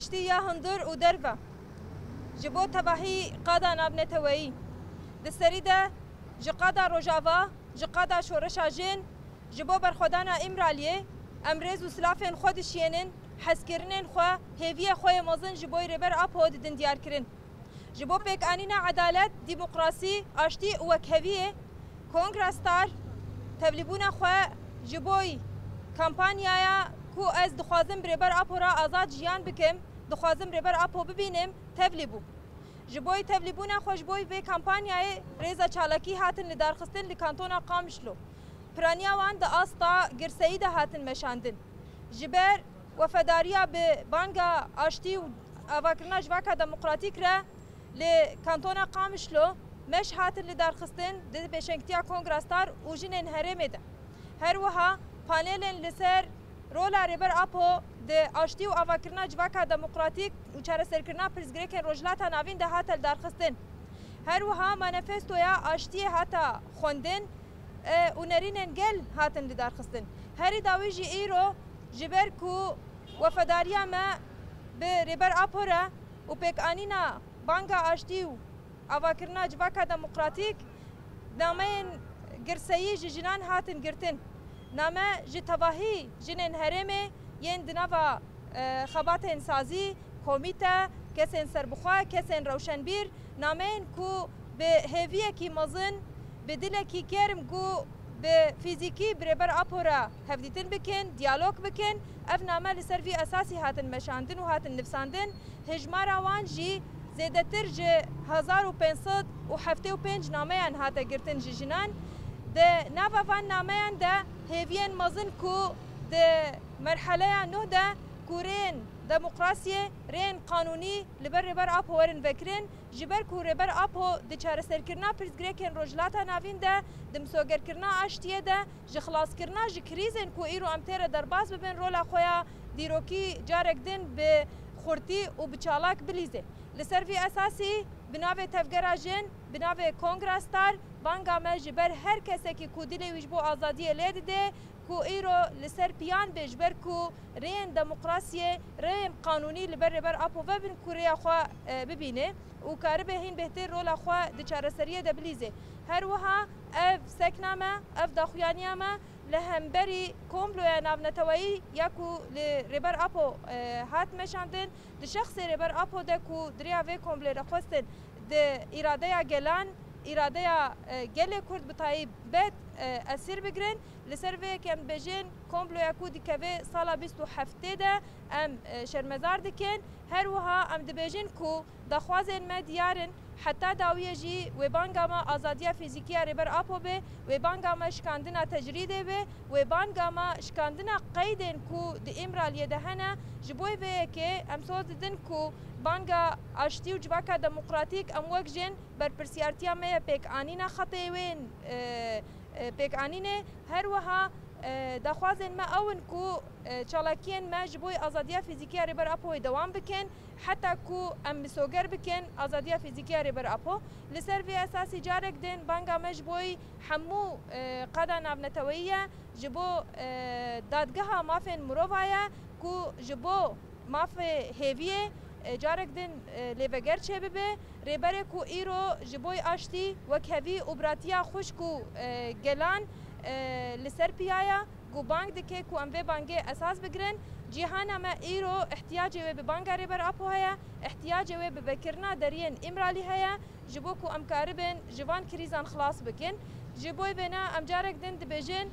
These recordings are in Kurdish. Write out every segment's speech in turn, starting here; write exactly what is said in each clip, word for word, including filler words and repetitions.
Piştî ya hundir û derve, ji bo tevahî qada navneteweyî, di serî de ji qada Rojava, ji qada şoreşa jin, ji bo berxwedana Îmraliyê, em rêz û silafên xwe dişiyênin, hezkirinên xwe, hêviyê xwe yê mezin ji bo Rêber Apo didin diyarkirin. Ji bo pêkanîna edalet, demokrasî, aştî û wekheviyê, Kongra Star tevlîbûna xwe ji bo kampanyaya ku ez dixwazim bi Rêber Apo re azad jiyan bikim, dixwazim Rêber Apo bibînim, tevlî bû. Ji bo tevlîbûna xwe ji bo vê kampanyayê rêza çalakî hatin lidarxistin li kantona Qamişlo. Piraniya wan di asta girseyî de hatin meşandin. Ji ber wefedariya bi banga aştî û avakirina civaka demokratîk re li kantona Qamişlo meş hatin lidarxistin di pêşengtiya Kongra Star û jinên herêmê de. Her wiha panelên li ser rola Rêber Apo di aştî û avakirina civaka demokratîk û çareserkirina pirsgirêkên Rojhilata Navîn de hate lidarxistin. Her wiha manifestoya aştiyê hata xwendin, e, û nerînên gel hatin lidarxistin. Herî dawî jî îro ji ber ku wefedariya me bi Rêber Apo re û pêkanîna banga aştî û avakirina civaka demokratîk, nameyên girseyî ji jinan hatin girtin. Name ji tevahî jinên herêmê yên di nava, e, xebatên sazî, komîte, kesên serbixwe, kesên rewşenbîr, nameyên ku bi hêviyekî mezin, bi dilekî kerm ku bi fîzîkî bi Rêber Apo re hevdîtin bikin, diyalog bikin, ev name li ser vî esasî hatin meşandin û hatin nivsandin. Hejmara wan jî zêdetir ji hezar û pênc sed û heftê û pênc nameyan hate girtin ji jinan. Di nava van nameyan de hêviyên mezin ku di merheleya nuh de ku rêyên demokrasiyê, rêyên qanûnî li ber Rêber Apo werin vekirin, ji ber ku Rêber Apo di çareserkirina pirsgirêkên Rojhilata Navîn de, di misogerkirina aştiyê de, ji xilaskirina ji krîzên ku îro em tê re derbas bibin, rola xwe ya dîrokî carek din bi xurtî û bi çalak bilîze. Li ser vî esasî, bi navê Tevgera Jin, bi navê Kongra Star, banga me ji ber her kesekî ku dilê wî ji bo azadiyê lê dide, ku îro li ser piyan bê, ji ber ku rêyên demokrasiyê, rêyên qanûnî li ber Rêber Apo vebin ku rêya xwe, e, bibîne û karibe hîn bêhtir rola xwe di çareseriyê de bilîze. Her wiha ev sekna me, ev daxuyaniya me li hemberî komploya navneteweyî ya ku li Rêber Apo, e, hat meşandin, di şexsê Rêber Apo de ku di rêya vê komplê re xwestin di îradeya gelan, îradeya, e, gelê Kurd bi taybet, e, esîr bigirin. Li ser vê yekê em dibêjin komploya ku dikeve sala bîst û heftê de em, e, şermezar dikin. Her wiha em dibêjin ku daxwazên me diyar in, heta dawiyê jî wê banga me azadiya fîzîkî ya Rêber Apo be, wê banga me şikandina tecrîdê be, wê banga me şikandina qeydên ku di Îmraliyê de hene. Ji bo vê yekê em soz didin ku banga aştî û civaka demokratîk em wek jin berpirsiyartiya me ye pêkanîna xetê wên, e, e, pêkanînê. Her wiha, e, daxwazên me ew in ku, e, çalakiyên me ji bo azadiya fîzîkî ya Rêber Apoyê dewam bikin, heta ku em misoger bikin azadiya fîzîkî ya Rêber Apo. Li ser vê esasî carek din banga me ji bo hemû, e, qada navneteweyî ye, ji bo, e, dadgeha mafên mirova ye ku ji bo mafê hêviyê, e, carek din, e, lêveger çêbibe. Rêberê ku îro ji bo aştî, wekhevî û biratiya xwişk û, e, gelan, e, li ser piya ye, ku bang dike ku em vê bangê esas bigirin. Cîhana me îro ihtiyacê wê bi banga Rêber Apo heye, ihtiyacê wê bi vekirina deriyên Îmralî heye, ji bo ku em karibin ji van krîzan xilas bikin. Ji bo vêna em carek din dibêjin,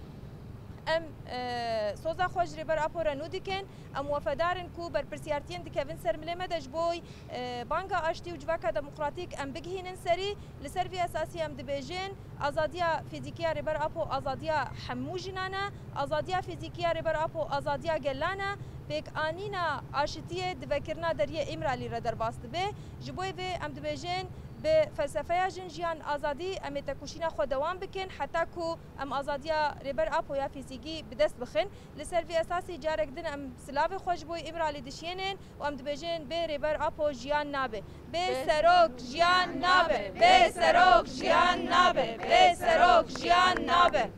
em, e, soza xwe ji Rêber Apo re nû dikin. Em wefedar in ku berpirsiyartiyên dikevin ser milê me de ji bo, e, banga aştî û civaka demokratîk em bigihînin serî. Li ser vî esasî em dibêjin, azadiya fîzîkî ya Rêber Apo azadiya hemû jinan e, azadiya fîzîkî ya Rêber Apo azadiya gelan e, pêkanîna aşitiyê di vekirina deriyê Îmralî re derbas dibe. Ji bo vê em dibêjin, bi felsefeya jin, jiyan, azadî em ê tekoşîna xwe dewam bikin heta ku em azadiya Rêber Apo ya fîzîkî bi dest bixin. Li ser vî esasî carek din em silavê xwe ji bo Îmralî dişiyênin û em dibêjin, bê Rêber Apo jiyan nabe. Bê serok jiyan nabe. Bê serok jiyan nabe. Bê serok jiyan nabe.